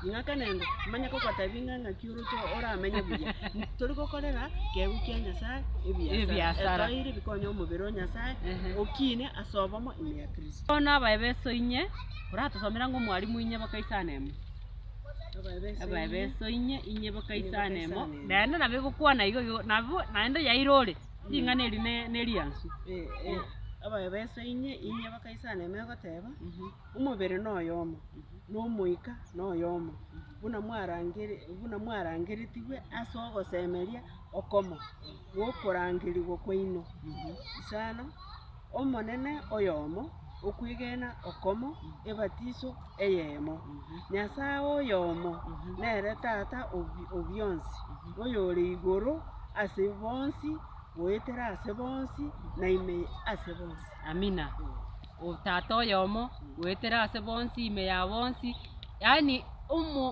ing'akane ngo, manye kogotebia ng'a ng'aki oroche oramenye buya. Tori gokorera keegwa kia Nyasaye ebiasara. Ebiasara. Etoeire bikonye omobere o Nyasaye, Ehe. okine ase obomo ime ya Kristo. Bono abaebeso inye, oratosomera ng'a omwalimu inye bakaisana emo. Abaebeso inye, inye bakaisana emo, naende nabo egokwana igo igo, nabo naende yairore. Ring'ana eri neriansu. Abaebeso inye, inye bakaisana ime egoteba, Omobere noyomo, na Omoika noyomo, buna mwarangere buna mwarangeretigwe ase ogosemeria okomo gw'okorangerigwa kwaino. Isano, Omonene oyomo, okwegena okomo, ebatiso eyemo. Nyasae oyomo, nere Tata o bionsi, oyore igoro ase bonsi, goetera ase bonsi, na ime ase bonsi. Amina. O Tata oyomo, goetera ase bonsi, ime ya bonsi, yaani omo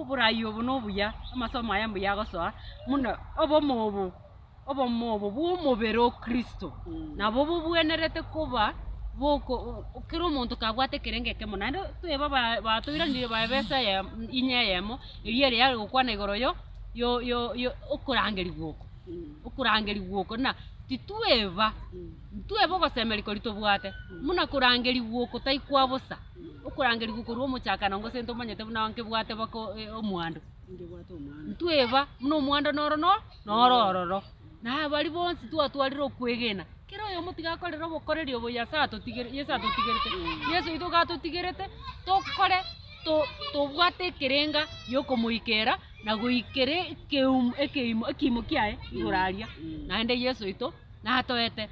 oborai obo nobuya, amasomo aya mbuya agosoa, buna obomo obo. Obomo obo bw'omobere o Kristo nabo bobwenerete koba boko kera omonto kabwate ekerengo ekemo naende tweba ba batoiranire ba ebesa eyemo inye eyemo, eria ere yare gokwana igoro yo yo yo yo okorangerigwa oko, okorangerigwa oko na titweba ntweba ogosemeria koria tobwate, buna korangerigwa oko tai kwa bosa, okorangerigwa korwa omochakano gose ntomanyete buna nkebwate bako omwando. Ntweba buna omwando noro no noro ororo. Na abaria bonsi twatwarire okwegena, kera oyomo tiga akorere obokoreri obo Nyasae atotigere Yeso atotigerete. Yeso oito iga atotigerete, tokore to tobwate ekerenga giokomoikera na goikera ekeum ekeimo ekiimo kiaye igoro aria. Naende Yeso oito natoete.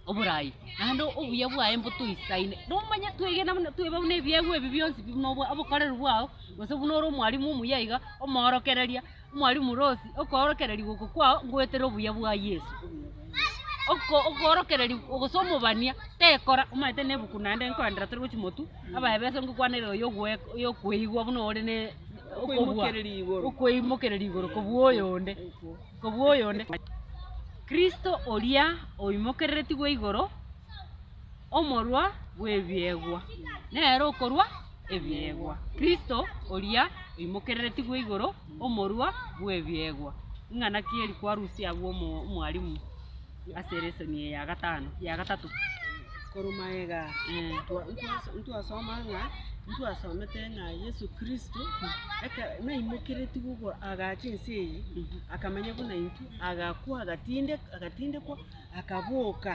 oborai, naende obuya bwaye mbotoisaine. Nomanye twegena buna tweba buna ebiegwa ebi bionsi pi buna obwa obokoreri bwao, gose buna ore omwalimu omuya iga, omoorokereria, omwalimu Rose, okoorokereriwa oko kwao ngoetera obuya bwa Yeso. Oko okoorokereria gose omobania, tekora, omanyete na ebuku naende nkoenderera tore gochia motwe, abaebeso ngokwanera oyo ogoe oyokoigwa buna ore ne okobua, Okoimokereria igoro. okoimokereria igoro kobua oyonde, kobua oyonde. Kristo oria oimokereretigwe igoro, omorwa bw'ebiegwa, nere okorua ebiegwa. Kristo oria oimokereretigwe igoro, omorwa bw'ebiegwa. Ing'ana ki eri kwarusia abwo omo omwalimu ase elesoni eye ya gatano ya gatato? Korwa magega ntwasoma ng'a. Ntwasomete ng'a Yeso Kristo, ekero naimokeretigwe igoro agacha ense eye, akamenya buna intwe, agakwa agatinde agatindekwa, akaboka,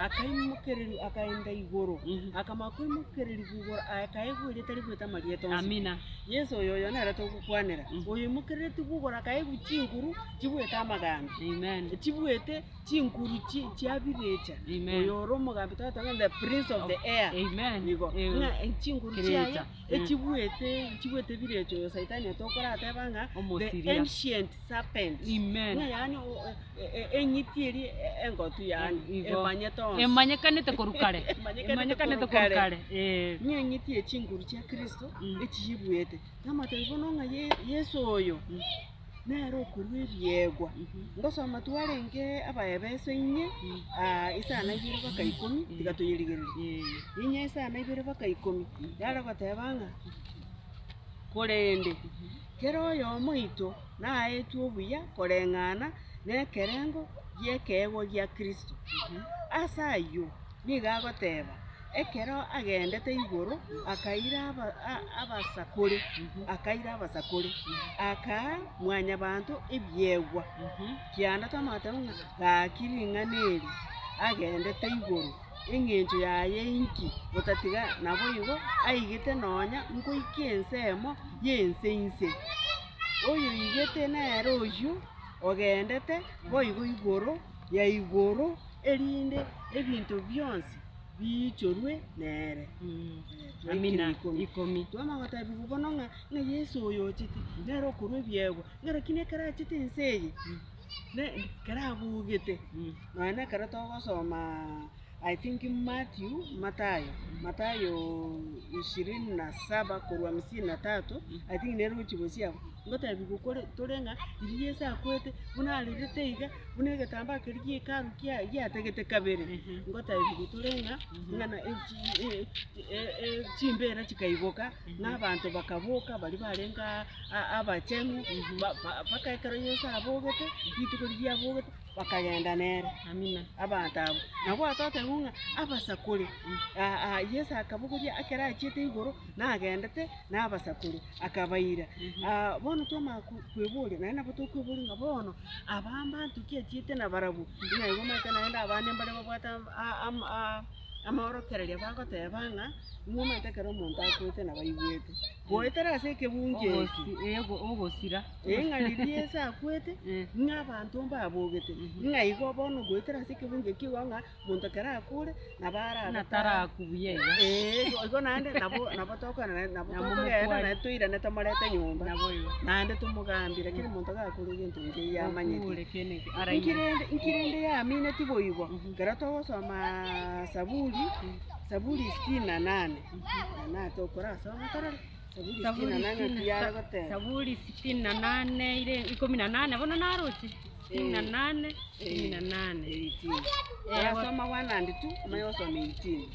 akaimokereriwa akaenda igoro, akamanya koimokereriwa igoro akaegwa erieta ribuete amarieta onsi. Amina. Yeso oyo oyo nere togokwanera, oyoimokereretigwe igoro akaegwa chinguru chibuete amagambi, Amen. chibuete chinguru chi chiabirecha, Amen. oyo ore omogambi togoteba ng'a the prince of the air, Amen. igo, Eh, ng'a chinguru Kirecha. chiaye Mm. echibuete chibuete birecha oyo saitani otokorateba ng'a the Omosiria. ancient serpent, Amen. ng'a yaani o- e- e- eng'iti eria engotu yaani Igo. emanyete onsi. Emanyekanete korwa kare. Emanyekanete Emanyekanete korwa korwa kare. kare. Eh. Ng'a eng'iti ye chinguru chia Kristo Mm. echiyibuete. Namatebia bono ng'a Ye- Yeso oyo nere okorua ebiegwa. Ngosoma twarenge Abaefeso inye, isano ibere mpaka ikomi, tiga toyerigererie. Inye isano ibere mpaka ikomi, yare goteba ng'a korende kera oyomo oito naetwe obuya koreng'ana nekerengo gi'ekeegwa gia Kristo. Ase ayio nigo agoteba, Ekero agendete igoro, akaira abasakore, akaira abasakore, akaa mwanyabanto ebiegwa. Kianda twamanya ng'a gaki ring'ana eri, agendete igoro, eng'encho yaye inki? Gotatiga naboigo aigete nonya nkoikia ensemo y'ense inse. Oyoigete nere oyio ogendete boigo igoro ya igoro, erinde ebinto bionsi biichorwe nere. Amina. Ikomi. Twamanya gotebiwa bono ng'a ng'a Yeso oyo ochete, nere okorwa ebiegwa, ng'a lakini ekero achete ense eye, ne ekero abogete, nonya na ekero togosomaaa I think Matthew, Mathayo, Mathayo ishirini na saba korwa hamsini na tatu, I think nere gochia gosia abwo, ngotebiwa kore tore ng'a riria Yeso akwete, buna arerete iga. Buna egetambaa keria gi'Hekalu kia giatagete kabere, ngotebiwa tore ng'a ng'a na echi e- e- e- chimbera chikaigoka, na abanto bakaboka baria barenge aa a- abachenu, ba- ba- mpaka ekero Yeso abogete, rituko riria abogete, bakagenda nere. Amina. Abanto abwo. Nabo twatebigwa ng'a abasakore, aa Yeso akabogoria ekero achiete igoro, nagendete na abasakore. Akabaira. Bono twamanya kweboria, naende nabo tokweboria ng'a bono aba mbanto ki achiete nabarabwo? Ng'a igo omanyete naende abande mbare babwate amaorokererio bagoteba ng'a, nigo omanyete ekero omonto akwete nabo aigwete. Goetera ase ekebungo eke. Ogosira. Ng'a riria Yeso akwete, ng'a abanto mbabogete, ng'a igo bono goetera ase ekebungo ekio igo ng'a. Monto kera akure, nabo arabe Buna taraku buya iga. Ee, igo igo naende nabo nabo tokogenda naende nabo Nabo tokogenda mokwani. naende toirane tomorete nyomba. Nabo igo. Naende tomogambie lakini omonto gakure egento nkeiyo amanyeti. Okure kende Inki araimanye. rende inki rende yamineti boigo? Ekero togosomaaa Saburi, Saburi sitini na nane, na tokorasoma torore, Saburi sitini na Saburi nane sitini naki yare goteba. Saburi sitini na nane ire ikomi na nane bono naroche. Sitini na Eh. nane, ikomi na nane. 18. Eh, Orasoma 1 and 2, omanye gosoma 18.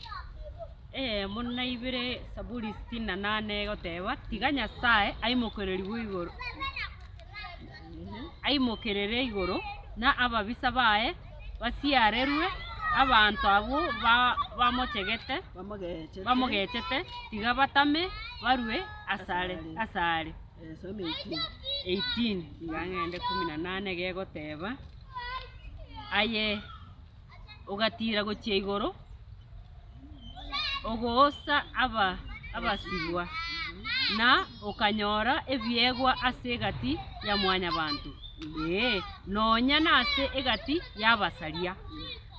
Eyemo na ibere Saburi sitini na nane egoteba, Tiga Nyasae aimokererigwe igoro, aimokerere igoro, na ababisa baye basiarerwe, abanto abwo ba- bamochegete, Bamogechete. bamogechete, tiga batame barue asare, Asare. asare. Eh, soma 18. 18 iga ng'ende kumi na nane gegoteba, Aye ogatiira gochia igoro, ogoosa aba abasibwa, na okanyora ebiegwa ase egati ya mwanyabanto, ee, nonya nase egati y'abasaria,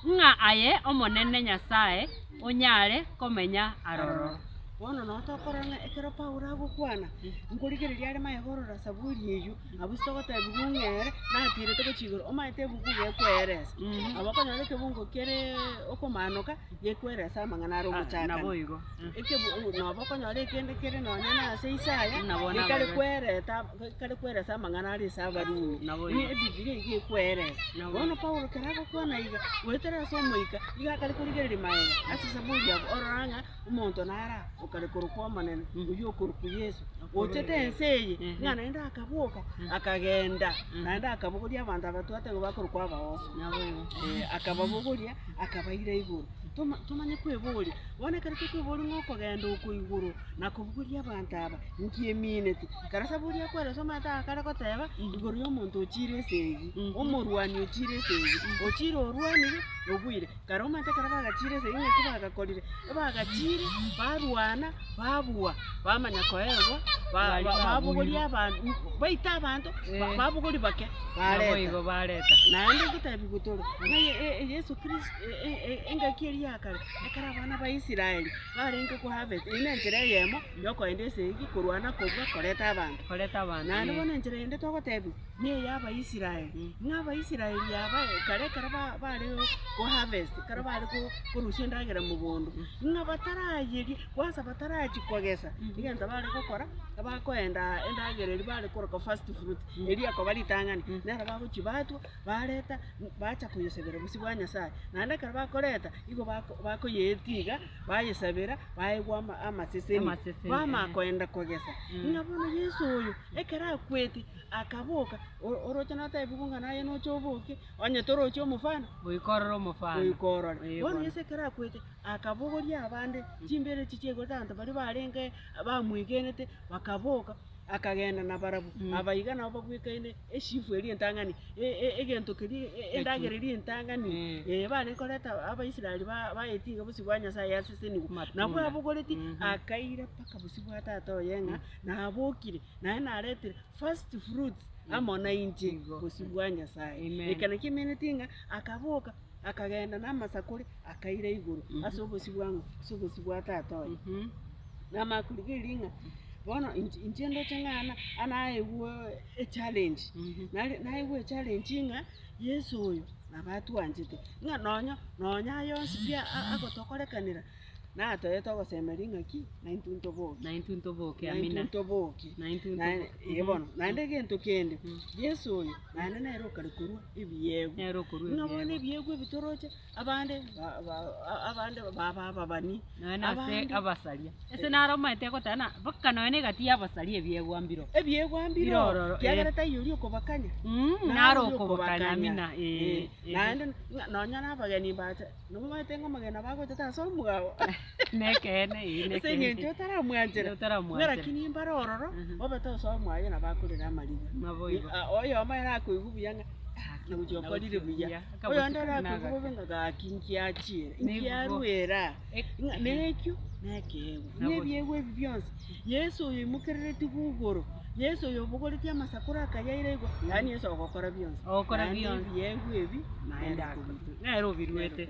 ng'a aye Omonene Nyasae onyare komenya aroro. Bono noo tokorora ng'a ekero Paulo agokwana, nkorigereria are maega orora Saburi eyio, abwo ase togotebiwa ng'a ere natirete gochia igoro, omanyete ebuku gekoeresa. Nabo okonyora ekebungo kere okomanoka, gekoeresa amang'ana are ogochakana. Naboigo. Ekebu nabo okonyora ekende kere nonya na ase Isaya, Nabo gekare nabarabwo. kwereta gekare kweresa amang'ana are ase Abarumi. Naboigo. Ng'a Ebibilia iga ekweresa. Naboigo. Bono Paulo ekero agokwana iga, goetera ase Omoika, iga akare korigereria maega ase Saburi abwo, orora ng'a Omonto nare aa, okare korokwa Omonene, oyio okorokwa Yeso, ochete ense eye, ng'a naende akaboka, akagenda, naende akabogoria abanto aba twateba bakorokwa abaoso. Akababogoria, akabaira igoro. Toma tomanye kweboria, bono ekero tokweboria ng'a okogenda oko igoro na kobogoria abanto aba, nki emineti? Karasa boria akweresa omanyete akare goteba, igoro ya omonto ochiire esegi, omorwani ochiire esegi, ochiire orwanire, obuire. Kare omanyete ekero bagachiire esegi ng'aki bagakorire, ebagachiire, barwana, babua, bamanya koegwa, ba- ba- babogoria abanto, baita abanto, ba- babogoria bake, bareta. Naboigo bareta. Naende ngotebiwa tore, ng'a ye- e- Yeso Kristo e- e- engaki eria ya kare, ekero abana ba Israeli barenge koharvest, eyio nenchera eyemo ya okoenda esegi, korwana kobua koreta abanto. Koreta abanto, Naende eh. bono enchera ende togotebiwa, na eya Abaisraeli, ng'a Abaisraeli aba kare ekero ba- bare koharvest, ekero bare ko- korusia endagera mogondo, ng'a batarayeria, kwanza batarachia kogesa, egento bare gokora, abakoenda endagera eria bare koroka first fruit, eria ekoba ritang'ani, nero bagochia batwa, bareta, bacha koyesabera bosio bwa Nyasaye. Naende ekero bakoreta, igo bako bakoyeetia iga, bayesabera, baegwa ama amaseseni, Amaseseni, bamanya eh. koenda kogesa. Ng'a bono Yeso oyo, ekero akwete, akaboka, o- oroche notebigwe ng'a naye noche oboke, onye torochi omofano, Goika orore omofano. goika orore. Eh, Bono bono. Yeso ekero akwete, akabogoria abande, chimbere echi chiaigorete abanto baria barenge bamwegenete, bakaboka, akagenda nabarabwo. Aba iga nabo babwekaine eshifu eria entang'ani, e- e- egento keria e- endagera eria entang'ani, eh, barenge koreta Abaisraeli ba- baetie iga bosio bwa Nyasaye yasesenigwe. Nabwo Matunda. abogoretie, akaira mpaka bosio bwa tata oye ng'a nabokire, naende naretire first fruits amo nainche Igo. bosio bwa Nyasaye. Amen. Eke nakio emeneti ng'a akaboka, akagenda namasakore, akaira igoro ase obosio bwa ng'o? Ase obosio bwa tata oye. Namanya korigereria ng'a bono inche inche ndoche ng'a ana anaegwe echallenge, nare naegwe echallenge ng'a Yeso oyo nabo atwanchete, ng'a nonye nonye aye onsi pi a- agotokorekanera, natoete ogosemeria ng'aki, naintwe ntoboke. Naintwe ntoboke, Naintwe amina. ntoboke. Naintwe Naende ntoboke. eh bono, naende egento kende, Yeso oyo naende nere okare korwa ebiegwa. Nere okorwa Ng'a bono ebiegwa. ebiegwa ebi toroche, abande ba- ba- abande baba ababani, Nonya na ase abande abasaria. Ase naro omanyete goteba ng'a mpaka nonya na egati y'abasaria ebiegwa mbiro. Ebiegwa mbiro, Mbiro ororo, eh. kiagera taiyo oria okobakanya. Mm, Naro naro oria okobakanya, okobakanya. amina, eh, Eh, eh. naende ng'a nonya na abageni mbacha, nomanyete ng'a omogeni nabo agocha tase omwabo. Nekeene, eh, Ase eng'encho nekeene. otaramwanchera, Otaramwanchera. ng'a lakini mbare ororo, obete osoe mwaye nabo akorera amariga. Naboigo. Ah, oyomo ere akoigwa buya ng'a nagochia okorire buya, oyonde ere akoigwa bobe ng'a gaki nkiachiera, nkiaruera, ng'a nekio nekeegwa. Ng'a ebiegwa ebi bionsi, Yeso oyo oimokereretigwe igoro, Yeso oyo obogoretie amasakore akayaira igoro, yaani Yeso ogokora bionsi. Ogokora Naende bionsi. ebiegwa ebi, Naende nere akobirua. okobirua. Nere obiruete.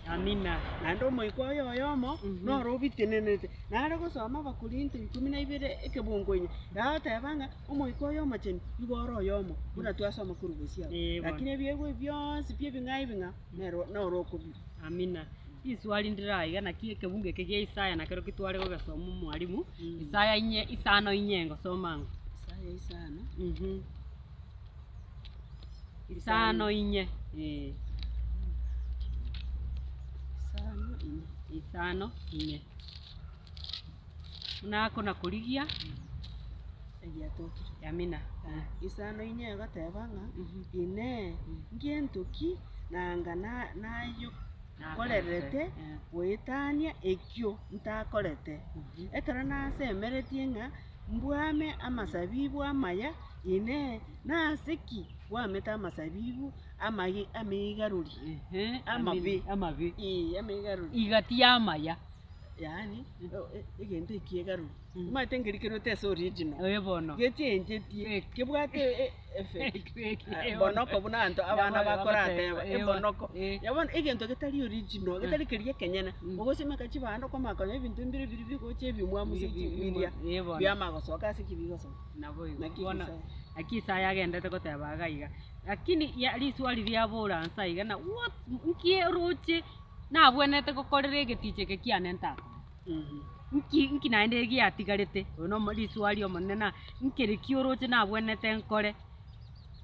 Amina. Naende omoika oye oyomo noro obitenenete. Nare gosoma Abakorinto ikomi na ibere ekebungo ime, yagoteba ng'a omoika oye omochenu igo ore oyomo, buna twasoma korwa bosio abwo. Eh, bono. Lakini ebiegwa ebi bionsi pi ebing'ao ebing'ao, nero noro okobirua. Amina. Riswali ndire aiga naki ekebungo eke gia Isaya nakerokio tware gogesoma omwalimu, Isaya inye isano inye ngosoma ng'o? Isaya isano. Isano inye, eh. Isano inye. Isano inye. Buna akona korigia. Egiatokire. Amina. Isano inye egoteba ng'a, Inee, ngento ki nanga nayokorerete goetania ekio ntakorete? Ekero nasemeretie ng'a mbwame amasabibu amaya, Inee, nase ki bwamete amasabibu amage ameigarori? Ehe, Amabe. Amabe. Ee, ameigarori. Igati y'amaya. Yaani, egento ekiegarori. Omanyete nkeri kerwete ase original. Ee bono. Gechenchetie, kebwate e- effect. Ee, bono. Bonoko buna abanto abana Nabo bakorateba, bagoteba, ee bono. ebonoko. Ee. Ya bono egento getari original, getari keria ekenyene, ogosimeka chibando okomanya konya ebinto mbire biri bigocha ebimwamu ase biria, Ee bono. biamanya gosoka ase ki bigosoka. Naboigo. Naki Bono, Isaya. naki Isaya agenderete goteba iga iga, Lakini ya riswali riabora nsa iga na what nki oroche nabwenerete gokorera egeticha eke kiane ntakore? Nki nki naende giatigarete? Oyo nomo riswali omonene na nkere ki oroche nabwenerete nkore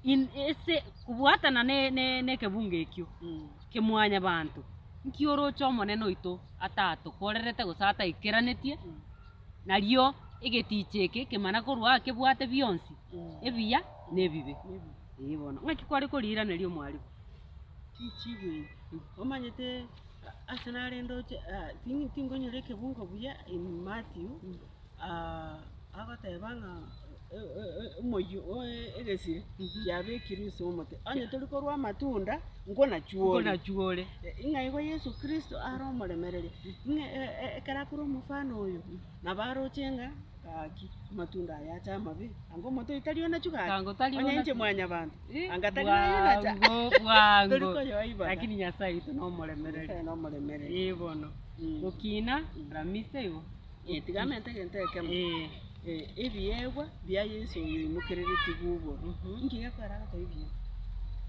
in ase kobwatana ne ne na ekebungo ekio kemwanyabanto, nki oroche omonene oito atatokorerete gose ataikeranetie. Nario egeticha eke kemana korwa aa kebwate bionsi, ebiya na ebibe. Ee bono, ng'aki kware koriiraneria omwarimu? Richibu eri, omanyete. Ase narende oche tingonyora ekebungo buya in Matthew, agoteba ng'a omoyio egesire kiabekirwe ase omote, onye tori korwa amatunda, nkonachuore. Nkonachuore. Ng'a igo Yeso Kristo are omoremereria, ng'a ekero akore omofano oyo, nabo aroche ng'a gaki amatunda aya ache amabe, anga omonto oyo tari onachu gaki, Ango tari onye inche onachu. mwanyabanto, anga tari naye onacha. Bwango bwango. Tori koyoa ibaga. Lakini Nyasaye oito nomoremereria. Nyasaye nomoremereria. Ee bono. Gokina, Ramisa igo. Tiga amente egento ekemo. Ee. Ebiegwa bia Yeso oyo oimokereretigwe igoro. Inki gekogera agotoa ebiegwa?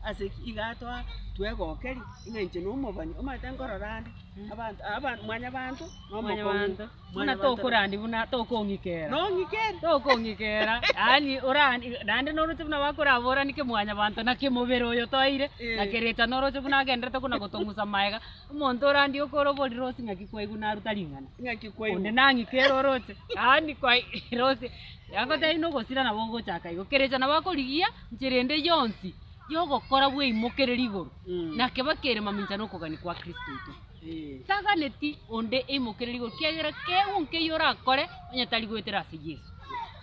Ase ki? Iga atoa twegokerie ng'a inche nomobani, omanyete nkorora ande, abanto aba mwanyabanto nomokong'u. Mwanyabanto, buna tokorandi buna tokong'ikera. Nong'ikere? Tokong'ikera, yaani orandi naende noroche buna bakoraborani kemwanyabanto na kemobere oyo toire, na kerecha noroche buna agenderete kona gotong'usa maega, omonto orandie okore oborire ose ng'aki kwaigwa naruta ring'ana. Ng'aki kwaigwa? Onde nang'ike ere oroche, yaani kwai roche, agotebi na ogosira nabo ogochaka igo, kerecha nabo akorigia nchera ende yonsi yogokora bweimokereri igoro, na keba kere mamincha na okogania kwa Kristo oito. Taganeti onde eimokereri igoro, kiagera keegwa nkeiyo orakore onye tari goetera ase Yeso.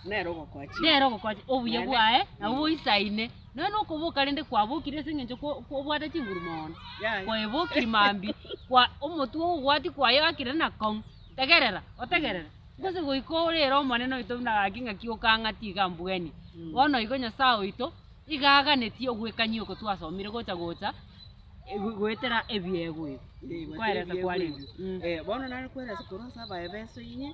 Nere ogokoa chiira. Nere ogokoa chi- obuya Naende- bwaye nabo boisaine, nonya na okoboka rende kwabokire ase eng'encho ko- ko obwate chinguru mono, Yaya. kwaebokiri mambia, kwa omotwe ogogwati kwayoakire na kong'u, tegerera otegerere, gose goika orere omonene oito buna gaki ng'aki okang'ati iga mbwenie. Bono igo Nyasaye oito, iga aganetie ogwekania oko twasomire gocha gocha. Goetera ebiegwa ebi. Eh, goetera Koeresa ebiegwa kwarenge. ebi. Eh, bono nare koeresa korwa ase Abaefeso inye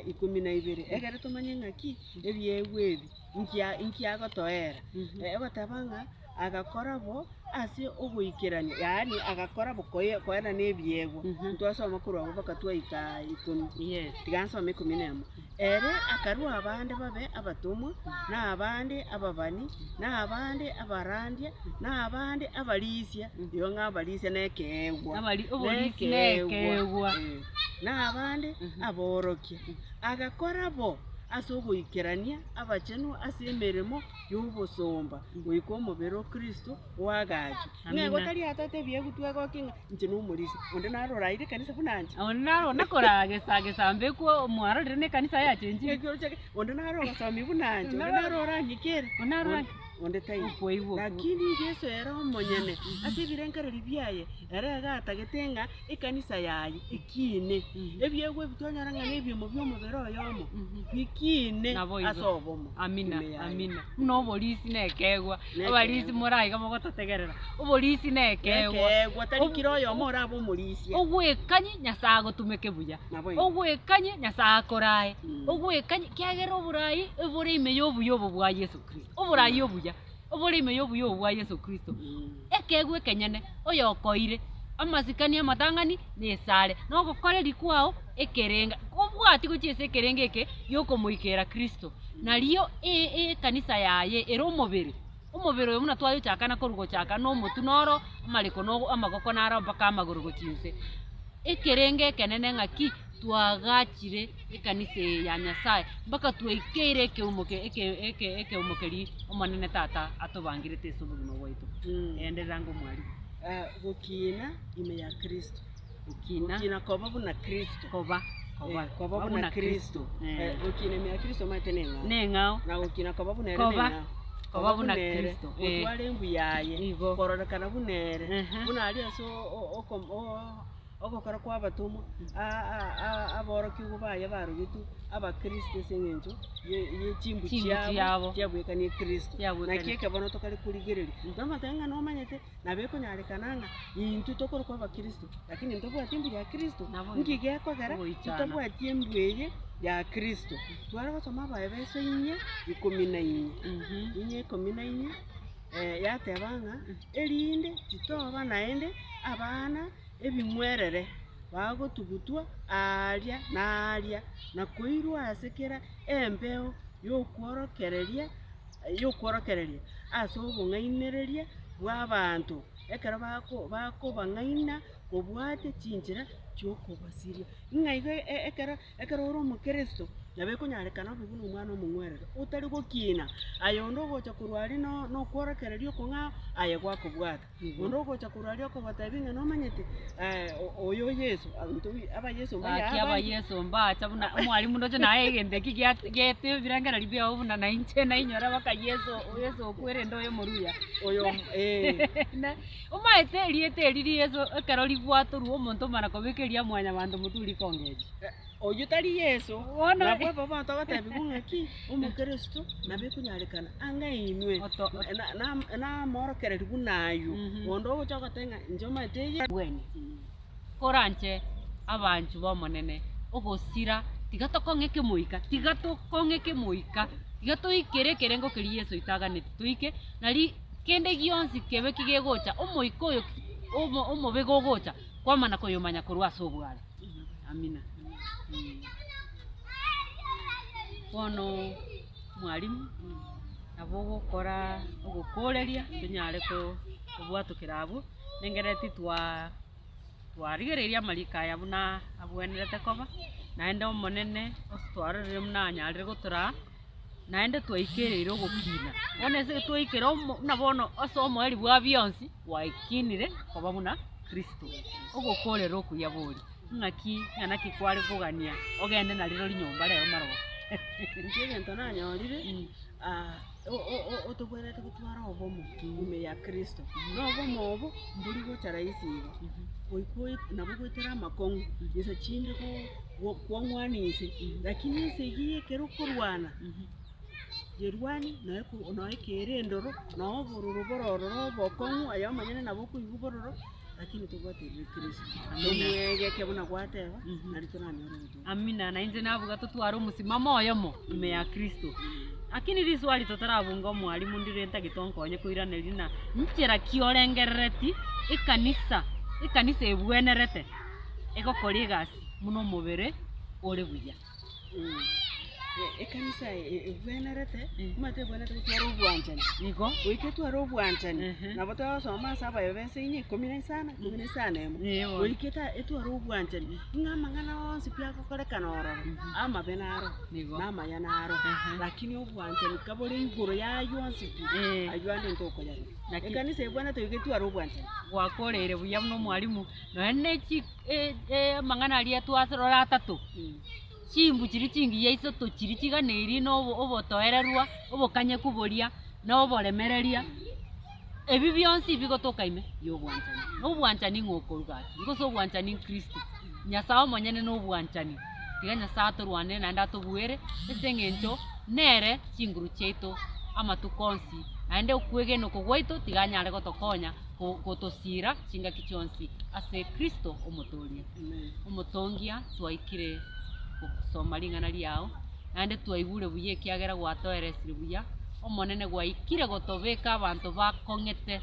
ikomi na ibere, ekere tomanye ng'aki ebiegwa ebi nkia nkiagotoera. Egoteba ng'a agakora bo ase ogoikerania, yaani agakora bo koe koenana ebiegwa. Ntwasoma korwa abwo mpaka twaika ikomi. Yes. Tiga nsome ikomi na emo. Ere akarua abande babe abatomwa, na abande ababani, na abande abarandia, na abande abarisia, igo ng'a abarisia nekeegwa, Abari- oborisia nekeegwa. Eh, na abande aborokia. Agakora bo ase ogoikerania abachenu ase emeremo y'obosomba, goika omobere o Kristo oagachwe. Ng'a Amina. igo tari atoete ebiegwa twegokia ng'a inche nomorisia, onde naro oraire ekanisa buna inche. Onde naro nakoragesa gesambe kwa mwarorire na ekanisa yachenchire. Ekero chake, onde naro ogosomi buna inche, onde naro orang'ikere, Onde naro onde onde taiyo. Okwaigwa okwo. Lakini Yeso ere omonyene, ase ebirengererio biaye, ere iga atagete ng'a ekanisa yaye ekiine. Ebiegwa ebi twanyora ng'a nebiimo bia omobere oyomo, bikiine Naboigo. ase obomo. Amina, ime yaye. amina. Buna oborisi nekeegwa, Nekeegwa. abarisi more iga mogototegerera, oborisi nekeegwa. Nekeegwa, tari kera oyomo orabe omorisia. Ogwekanyia Nyasae agotumeke buya, Naboigo. ogwekanyia Nyasae akorae, ogwekanyia kiagera oborai ebore ime y'obuya obo bwa Yeso Kristo, oborai obuya, obore ime y'obuya obo bwa Yeso Kristo. Ekeegwa ekenyene, oyokoire, amasikani amatang'ani na esare, na ogokoreria kwao ekerenga, kobwati gochia ase ekerengo eke giokomoikera Kristo, nario e- ekanisa yaye ere omobere, omobere oyo buna twayochaka na korwa gochaka na omotwe noro, amareko na amagoko naro mpaka amagoro gochia inse. Ekerengo ekenene ng'aki twagachire ekanisa eye ya Nyasaye mpaka twaikeire ekeumo ke eke eke ekeumo keria Omonene Tata atobangirete ase obogima bwaito. Enderera ango omwalimu. Gokiina ime ya Kristo. Gokiina. Gokiina koba buna Kristo. Koba, koba. Koba buna Kristo. Gokiina ime ya Kristo omanyete neng'ao. Neng'ao. Na gokiina koba buna ere Koba. neng'ao. Koba buna ere, Kristo, eh. Gotwara embu yaye. Igo. Kororekana buna ere. Ehe. Buna aria ase ogokora kwa abatomwa, aborokigwa baye barogetwe abakristo ase eng'encho ye chimbu Chimbu chiabo chiabo. chiabwekanie Kristo. Chiabwekanie. Naki eke bono tokare korigereria. Nomotebia ng'a nomanyete, nabo ekonyarekana ng'a intwe tokorokwa abakristo, lakini ntobwati embu ya Kristo. Nabo Nki gekogera ogoichana. totabwati embu eye ya Kristo? Tware gosoma Abaefeso inye ikomi na inye, inye ikomi na inye, yateba ng'a erinde titoba naende abana ebing'werere bagotugutwa aaria na aaria, na koirwa ase kera embeo y'okworokereria y'okworokereria ase obong'ainereria bw'abanto, ekero bako bakobang'aina kobwatia chinchera. Chi'okobasiria. Ng'a igo e- ekero ekero ore omokristo, nabo ekonyarekana obe buna omwana omong'werere, otari gokina, aye onde ogocha korwa aria no na okworokereria okong'ao, aye gwakobwata. Onde ogocha korwa aria okobatebia ng'a nomanyete oyo Yeso, abanto abayeso mbaye Gaki abange. abayeso mbacha buna omwalimu ndoche naye egento eki gia gete ebirengererio biago buna nainche nainyora baka Yeso Yeso okwerende oyo omoruya. Oyo eh. Na omanyete erieta eri ria Yeso ekero rigwatorwa omonto omana kobeka eria mwanyabanto motwe rikongechi. Oyio tari Yeso, Bono nabwo aba abanto bagotebiwa ng'aki, omokristo nabo ekonyarekana ang'e inwe, Oto- ot- na- na- namorokereri buna aywo, Mhm. onde ogocha ogoteba ng'a inche omanyete eye. Bweni, koranche abanchwa b'Omonene, ogosira, tiga tokong'e kemoika, tiga tokong'e kemoika, tiga toikere ekerengo keria Yeso oito aganeti toike, nari kende gionsi kebe kigegocha, omoika oyo omo omobe gogocha, kwamana koyomanya korwa ase obware. Amina. Bono mwalimu, nabo ogokora ogokoreria tonyare ko kobwatokera abwo, nengereti twaa twarigereirie amariko aya buna abwenerete koba, naende omonene ase twarorire buna anyarire gotoraa. naende twaikereire ogokina. Bono ase twaikera omo buna bono ase omoerio bwa bionsi, gwakinire koba buna Kristo. Ogokorera okuya bori, ng'aki ng'a naki kware kogania ogende nariro rinyomba rero marogoba. Inche egento nanyorire, o- o- o- otobwenerete gotwara obomo ime ya Kristo. Na obomo obo, mbori gocha rahisi igo, goika oe nabo goetera amakong'u, inse chinde go. Kwang'wana inse, lakini esegi ekero okorwana, yerwanie noe ko noe kere endoro, noe obororo bore ororo obokong'u aye omonyene nabo okoigwa bororo, lakini tobwaterere Kristo. Tomwegeke buna gwateba, nari toranyore obotoereru. Amina, na inche nabuga totware omosimamo oyomo ime ya Kristo. Lakini riswali totarabunga omwalimu ndire ntagete onkonye koiraneria ng'a nchera ki orengerereti ekanisa, ekanisa ebwenerete egokora egasi buna omobere ore buya. Ekanisa ebwenerete, omanyete ebwenerete gotwara obwanchani. Igo. Goika etware obwanchani, Ehe. nabo togosoma ase Abaefeso inye ikomi na isano, ikomi na isano emo. Ee bono. Goika eta etware obwanchani, ng'a amang'ana onsi pi agokorekana ororo, amabe naro, Nigo. na amaya naro, Ehe. lakini obwanchani kabore igoro yaye onsi pi, Eh. aywo ande ntokoyarora. Naki- Ekanisa ebwenerete goika etware obwanchani. Gwakoreire buya buna omwalimu, nonya ne chi. amang'ana aria twarora atato, chimbu chiria chingiya isato chiria chiganeiri na obo obotoererwa, obokanyeku boria, na oboremereria, ebi bionsi bigotoka ime ya obwanchani. Na obwanchani ng'o okoruga gaki? Gose obwanchani nkristo, Nyasaye omonyene na obwanchani, tiga Nyasaye atorwanere naende atobuere, ase eng'encho nere chinguru chiaito amatuko onsi, naende okwegena oko gwaito tiga anyare gotokonya. gotosiira chingaki chionsi ase Kristo Omotooria. Omotongia, twaikire gosoma ring'ana riao, naende twaigure buya ekiagera gwatoeresire buya. Omonene gwaikire gotobeka abanto bakong'ete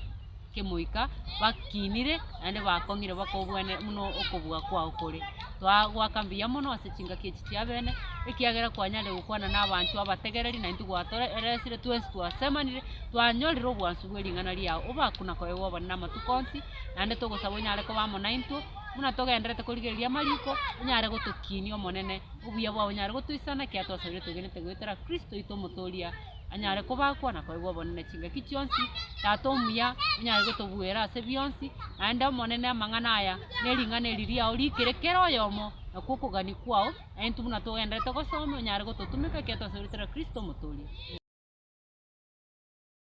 kemoika, bakinire, naende bakong'ire bakobwane buna okobua kwao kore. Twagoaka mbuya mono ase chingaki echi chiabene, ekiagera kwanyarire gokwana na abanchwa abategereri, naintwe gwatoeresire twensi twasemanire. Twanyorire obwansu bwe ring'ana riao, obakwe na koegwa obonene amatuko onsi, naende togosaba onyare koba amo naintwe, buna togendererete korigereria amariko, onyare gotokinia Omonene, obuya bwao bonyare gotoisana, ekiagera twasabire twegenete goetera Kristo oito Omotoria, anyare kobakwa na koegwa obonene chingaki chionsi. Tata omuya, onyare gotobuera ase bionsi, naende Omonene amang'ana aya, ne ring'ana eri riao rikere kera oyomo, nakwo okogania kwao, naintwe buna togendererete gosoma, onyare gototumeka ekiagera twasabire goetera Kristo Omotoria.